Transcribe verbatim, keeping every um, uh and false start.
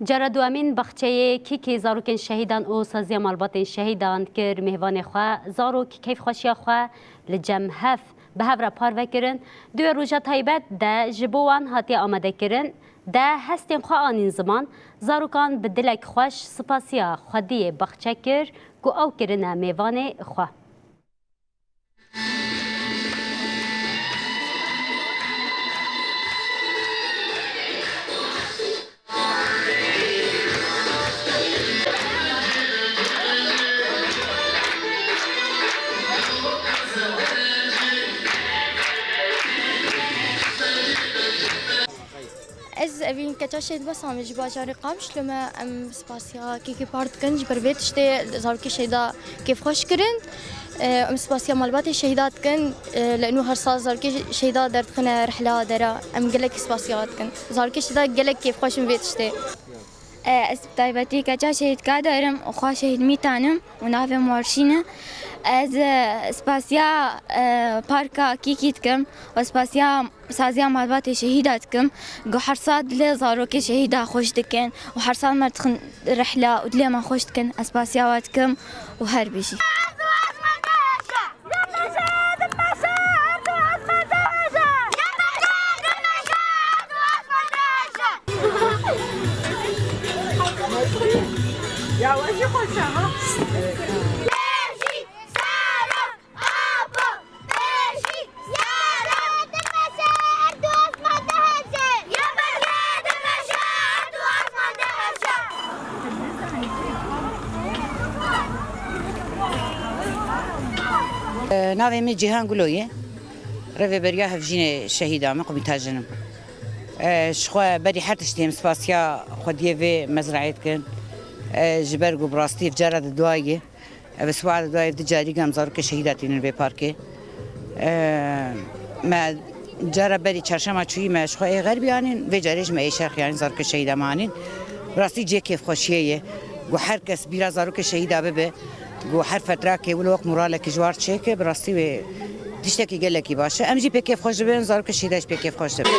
Cara duemîn baxçeyê kîkê zarokên şehîdan û saziya malbatên şehîdan kir mêvanê xwe. Zarok keyfxweşiya xwe li cem hev bi hev re parve kirin. Di wê roja taybet de ji bo wan hatiye amadekirin. De hestên xwe anîn ziman, zarokan bi dilek xweş spasiya xwediyê baxçe kir ku ew kirine mêvanê xwe. Ez evîn keça şehîd Besamê ji bajarê Qamişlo me. Em spasiya kêkê par dikin ji ber vê tiştê, zarokê şehîda kêfxweş kirin. Em spasiya malbatê şehîda dikin. Li ino her sal zarokê şehîda derdixine rihla dera. Em gelekî spasiya dikin. Zarokê şehîda gelek kêfxweş in vê tiştê. Ez bi taybetî keça şehîd Kader im û xwe şehîd Mîtan im û navê min Warşîn e. Ez, e, spasiya, e, parka Kîkî dikim û spasiya saziya malbatê şehîda dikim. Ku her sal dilê zarokê şehîda xweş dikin û her sal me dixin rihla û dilê me xweş dikin. Ez spasiya we dikim û her bijî. Navê min Cîhan Gulo ye. Rêveberiya Hevjînê Şehîda me, komîta jin im. E, ji xwe berî her tiştî em spasiya xwediyê vê mezrayê dikin. E, ji ber ku bi rastî ev cara di dua ye. Ev siwa di dua ye, di carî em zarokê şehîda tînin vê parkê. E, me cara berî çarşema çûyî me ji xwe ê xerbî anîn, vê carê ji me ê şerxî anîn, zarokê şehîda me anîn. Bi rastî cihê kêfxweşiyê ye. Ku her kes bîra zarokê şehîda bibe. Ku her fetrakê wilo wek moralekî ji war çêke, bi rastî wê tiştekî gelekî baş e. Em jî pê kêfxweş dibin, zarokê şehîda jî pê kêfxweş dibin.